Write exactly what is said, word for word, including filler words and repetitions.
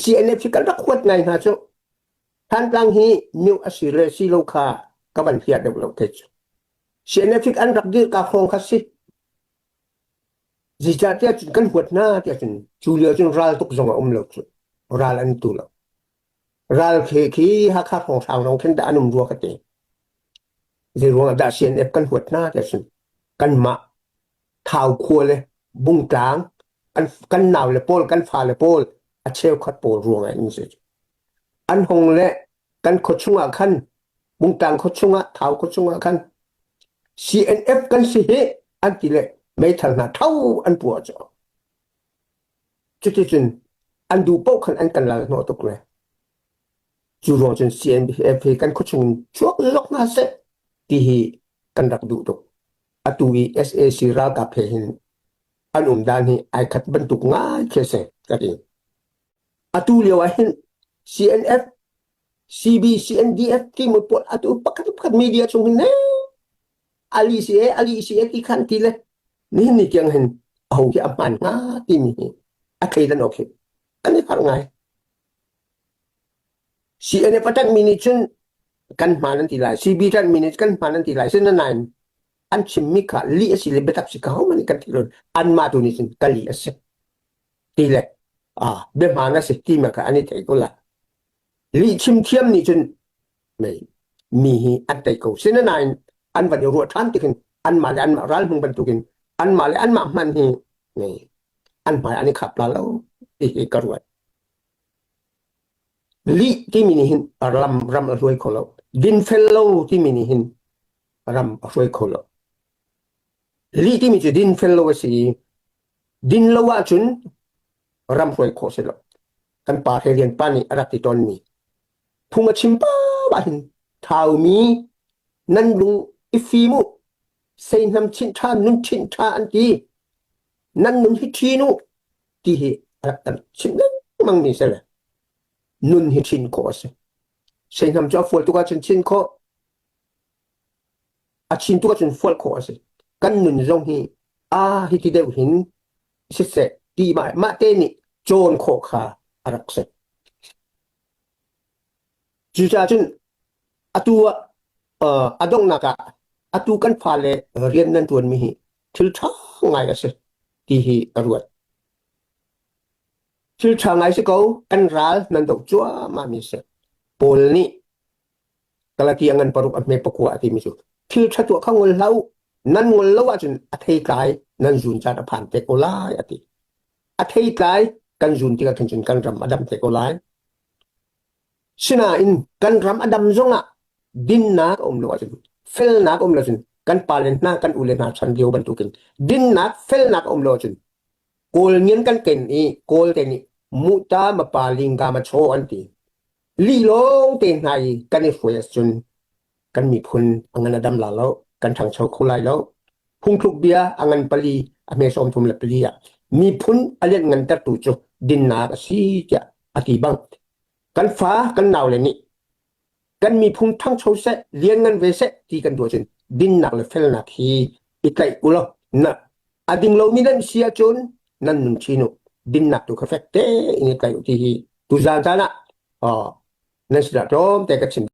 CNF hi kan rak huat ngai hna cu. Thantlang hi miu a si le si lo kha ka van hliah deuh lo te cu. CNF hi an rak dirhka hrawng kha si. Zeicahtiah cun kan huat hna tiah cun cu lio cun ral tuk zong a um lo cu. Ral an tu lo. Ral khi, khi Hakha hrawng hrawng khin dah an um rua ka ti. Zei ruangah dah CNF kan huat hna tiah cun kanmah thau khua le bungtlang, kan, kan nau le pawl, kan fa le pawl, a cheukhat pawl ruangah in si. An hong le kan khua chungah khan, bungtlang khua chungah, thau khua chungah khan CNF kan si hi an ti le meithal hna tho an puah cu. Cuticun an duh paoh khan an kan lal hnawh tuk le. Cu ruang cun CNF hi kan khua chung chuak lawk hna seh ti hi kan rak duh tuk. Atu i SAC ralkap he hin an um dan hi ai khat bantuk ngai khi a si ka ti. Atu lio ah hin CNF, CB, CNDF ti mawh pawl atu pakhat pakhat media chung hin he a lih si e, a lih si e ti khan ti le nihin ni tiang hin aho hi a hmaan hnga timi hi a thleidan awk hi kan i harh ngai. CNF a ṭanhmi nih cun kan hmaan an ti lai, CB ṭanhmi nih cun kan hmaan an ti lai, sinain an chimmi kha lih a si le biatak si kha hohmanh nih kan thei lo. Anmah tu nih cun ka lih a si ti le, aa, biahmaan a si timi kha an i thei ko lai. Lih chim thiam nih cun mi hi an tei ko. Sinain an van i ruah ṭhan tikhin anmah le anmah ralhmung bantukin anmah le anmah hman hi an hmai an i khap lai lo ti hi ka ruat. Lih timi nih hin ram, ram a hruai kho lo. Din fel lo timi nih hin ram a hruai kho lo. Lih timi cu din fel lo a si. Din lo ahcun ram hruai khawh a si lo. Kan pa Hre Lian pa nih a rak ti tawnmi phung a chim pah ah hin thaumi nan lung i fim uh, seihnam chinh ṭha, nun chinh ṭha an ti. Nan nun hi ṭhin uh ti hi a rak kan chim lengmangmi si le nun hi ṭhin khawh a si. Seihnam cu a fual tuk ahcun chinh khawh, a chin tuk ahcun fual khawh a si. Kan nun zong hi aa hiti deuh hin siseh ti mah, mah te nih cawn khawh kha a rak si. Cucaah cun atu ah, aa, a donghnak ah atu kan fale rian nan ṭuanmi hi thil ṭha ngai a si ti hi ka ruat. Thil ṭha ngai si ko, kan ral nan doh cuahmahmi si. Paul nih Galati a ngan paruk a hme pakua a timi cu thil ṭha tuah kha ngol hlah uh, nan ngol lo ahcun a theitlai nan zun caan a phan te ko lai a ti. A theitlai kan zun tikah khin cun kan ram a dam te ko lai. Sinain kan ram a dam zongah dinnak a um lo ahcun, felnak a um lo ahcun, kan pa le hna, kan u le hna chan lio bantukin dinnak, felnak a um lo ahcun, Kawl ngian kan ken i Kawl te nih muhta mapa lingga machaw an ti. Lih lawngte hna i kan i hruai ahcun kan miphun a ngan a dam lai lo, kan ṭhangcho kho lai lo. Phungthluk bia a ngan pali a hme sawmthum le pali ah miphun a lianh ngantertu cu dinnak a si tiah a ti bang. Kan fa, kan nau le nih kan miphun ṭhangcho seh, lianngan ve seh ti kan duh ahcun dinnak le felnak hi i tlaih u law. Na, a ding lomi nan si ahcun nan nun ṭhin uh, dinnak tu kha fek tein i tlaih uh ti hi tuzan caan ah, aw, nan sinah tlawmte ka chim.